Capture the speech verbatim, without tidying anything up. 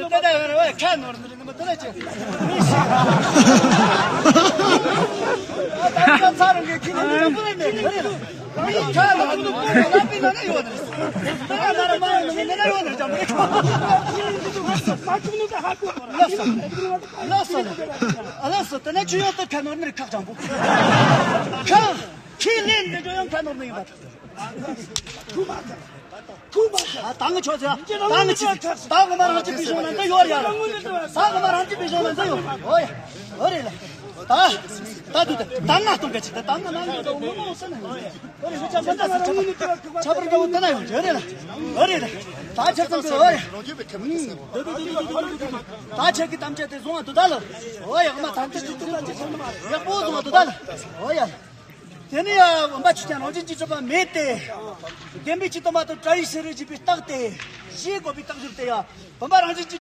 ད་ད་ཡོད་རེད་བས། ཁ་ནོར་ནི་རེད། ནི་མ་ད་ལ་ཅི། ད་ཚ་རང་གི་ཁྱི་ནི་མི་པོ་རེད་མེད་གི་རེད། མི་ཁ་ནོར་ནི་པོ་ལ་པི་ན་ན་ཡོད་རེད། ད་ན་ར་མ་ཡོད་ནི་ན་ན་ཡོད་རེད། ཅམ་རེད། ལགས་སོ། ལགས་སོ། ལགས་སོ། ད་ནི་ཆུ་ཡོད་ད་ཁ་ནོར་ནི་རེད། ཁག་ཅམ་པོ། ཁ། ཁྱི་ལེན་ནི་ཇོ་ཡང་ཁ་ནོར་ནི་ཡོད་པ། ཐུག་མ་ཐུག་མ་ཐུག་ཨ། ད་ང་ཆོག་ཟེར། ད་ང་ཅི། ད་ངོ་མ་རང་གཅེས་པའི་གཞུང་ལ་འདི་ཡོད་ཡ། ད་ངོ་མ་རང་གཅེས་པའི་གཞུང་ལ་འདི་ཡོད། ཨོ་ཡ། ཨོ་རེད་ལ། ད་ད་དུ་ད་ད་ང་གཏོང་ག་ཅིག་ད་ད་ང་ང་ང་ད་ངོ་མ་འོ་ས་ན་ཡོད། ཨོ་རེད། ང་ཅག་མ་ད་ས་ཆ་ཆ་པར་འདྲ་བོ་ད་ན་ཡོད། ཨོ་རེད་ལ། ཨོ་རེད་ལ། ད་ཆ་ཚང་གི། ཨོ་ཡ། ད་ཆ་གི་གཏམ་བཤད་དེ་བཟུང་བ་དུ་ད་ལ། ཨོ་ཡ། ང་མ་ད་ད་ད་ད་ཡག་པོ་བཟུང་བ་དུ་ད་ལ། ཨོ་ཡ། དེ་ནས་ཡ་བུམ་པ་ཆུ་ཆེན་རང་བཞིན་གྱིས་གྲུབ་པ་མེད་དེ། བདེན་པའི་ཆོས་དུ་མ་དང་བྲལ་བའི་ཕྱིར་རོ་ཞེས་པའི་རྟགས་ཏེ། ཞེས་དགོས་པའི་རྟགས་སྦྱོར་ཏེ་ཡ། བུམ་པ་རང་བཞིན་གྱིས་